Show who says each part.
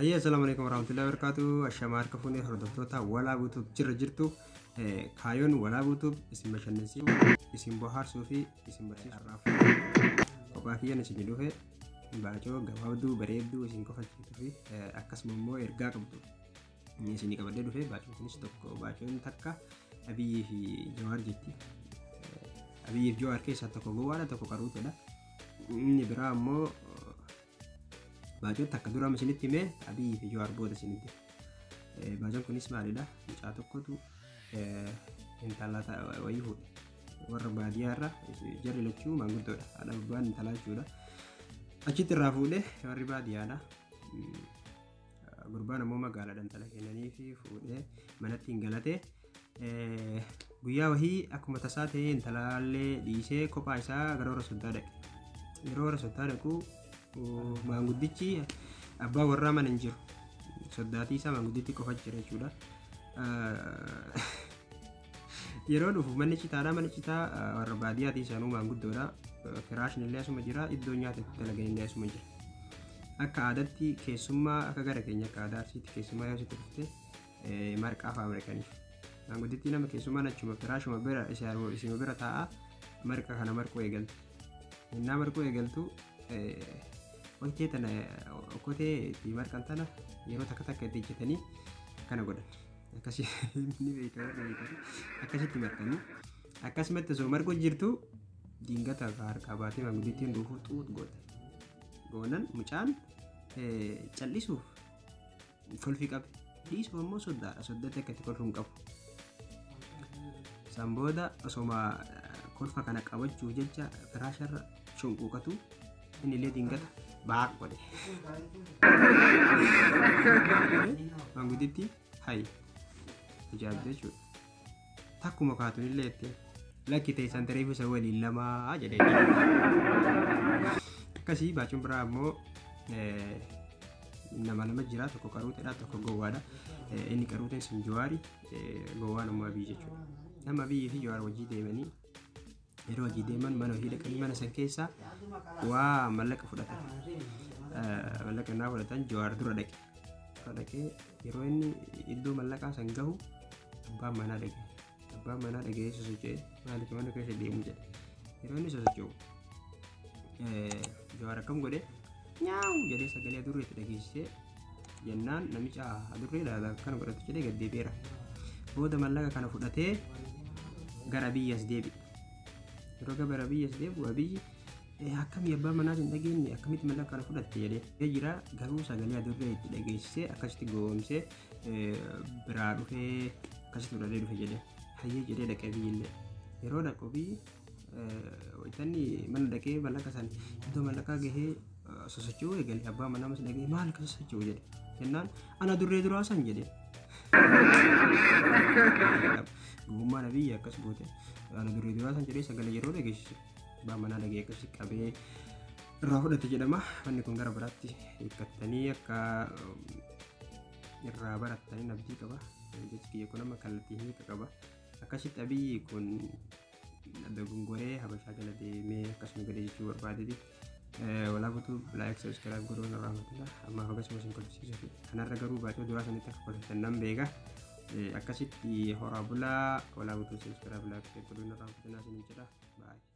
Speaker 1: Hayya, assalaamu alaikum warahmatullahi wabarakatuh. Ashamaa, harka fuunee hordoftoota Walaa Guutuuf jirra jirtu. Kaayoon Walaa Guutuuf isin bashannansiisuu, isin bohaarsuu fi isin barsiisuudhaaf kophaa kiyyan isin dhufe. Baacoo gabaabduu bareedduu isin kofalchiisuu fi akkasuma immoo ergaa qabdu isinii qabadhee dhufe. Baacoon kunis tokko, baacoon takka Abiyyii fi Jawaar jetti. Abiyyii fi Jawaar keessaa tokko gowwaadha, tokko qaruutedha. Inni biraa immoo baacoon takka dura isinitti himee, Abiyyii fi Jawaar booda isinitti. Baacoon kunis maalidha? Mucaa tokkotu intala wayii fuudhe. Warra baadiyyaa irra, jarri lachuu maanguddoodha. Haadha abbaan intalaa jechuudha. Achitti irraa fuudhe, warri baadiyyaadha. Gurbaan ammoo magaalaadha, intala kennanii fi fuudhee manatti hin galate. Guyyaa wahii akkuma tasaa ta'ee intalaallee dhiisee kophaa isaa gara warra soddaa dhaqe. Yeroo warra soddaa dhaqu maanguddichi abbaa warraa mana hin jiru. Soddaatii isaa maangudditti qofa jira jechuudha. Yeroo dhufu manni citaadha. Manni citaa warra baadiyyaati, isaanuu maanguddoodha. Firaashni illee asuma jira. Iddoo nyaata itti dalagan illee asuma jira. Akka aadaatti keessummaa, akka gara keenya akka aadaa Arsiitti, keessummaa yoo sitti dhufte marqaa fa'aa marqaniif. Maanguddittii nama keessummaan achuma firaashuma bira isima bira taa'a, marqa kana marquu eegalte. Innaa marquu eegaltu okkotee tana, okkotee itti marqan tana yeroo takka takka itti ejjetanii akkana godhan. Akkasii ni beekta warri beektan, akkasitti marqanii. Akkasumatti osoo marquu jirtu dingata harkaa baatee maanguddittiin dhuufuu xuut goote. Goonan mucaan cal'isuuf kolfi qabe. Dhiisuuf ammoo soddaadha. Soddatti akka itti kolfu hin qabu. San booda osoma kolfa kana qabachuuf jecha firaasharra shunquuqatu inni illee dingata baaq godhe. Maangudditti hayi ajaa'ibde jechuudha. Takkuma kaatun illee itti lakki ta'e san tareefu isa waliin lamaa jedhee. Akkasii baacuun biraa ammoo nama lama jira, tokko qaruuteedha, tokko gowwaadha. Inni qaruuteen sun Jawaari, gowwaan ammoo Abiyyi jechuudha. Nama Abiyyii fi Jawaar hojii deemanii, yeroo hojii deeman mana hojii dhaqanii mana san keessaa waa mallaqa fudhatan. Mallaqa innaa fudhatan Jawaar dura dhaqe. Dura dhaqee yeroo inni iddoo mallaqaa san gahu abbaan manaa dhaqe. Abbaan manaa dhaga'ee sosocho'ee, maaliif mana keessa deemu jedhe. Yeroo inni sosocho'u Jawaar akkam godhe? Nyaawu jedhee sagalee adurree itti dhageessisee jennaan namicha adurree akkana godhatu jedhee gad deebi'eera. Booda mallaqa kana fudhatee gara Abiyyi as deebi'e. Yeroo gara Abiyyi as deebi'u Abiyyi akkamii abbaan manaas hin dhageenye, akkamitti mallaqa kana fudhatte jedhee jira, garuu sagalee adurree itti dhageessisee akkasitti gowwoomsee biraa dhufee akkasitti fudhatee dhufe jedhee. Hayyee jedhee dhaqee Abiyyi illee. Yeroo dhaqu Abiyyi wanni mana dhaqee mallaqa san iddoo mallaqaa gahee sosocho'uu eegale, abbaa manaa mas dhagee maal akka sosocho'u jedhe jennaan ana durree duraa san jedhe. Gowwummaan Abiyyi akkas goote, ana durree duraa san jedhee sagalee yeroo dhageessisu abbaa manaa dhagee akkasii qabee irraa fudhate jedhama. Wanni kun gara biraatti hiikkattanii akka irraa barattanii abdii qaba. Jechi kiyya kun amma kallattii hiika qaba. Akkasitti Abiyyi kun dogongoree Habashaa jala deemee akkasuma godhe jechuu barbaadeti. Walaa Guutuu like, subscribe godhuun irraa rahmatullah. Ammaaf akkasuma isin kolfisiisuu fi kanarra garuu baacoo duraa sanitti akka kolfitan nan beeka. Akkasitti horaa bulaa. Walaa Guutuu subscribe, like godhuun irraa rahmatullah isin jedha. Baay'ee.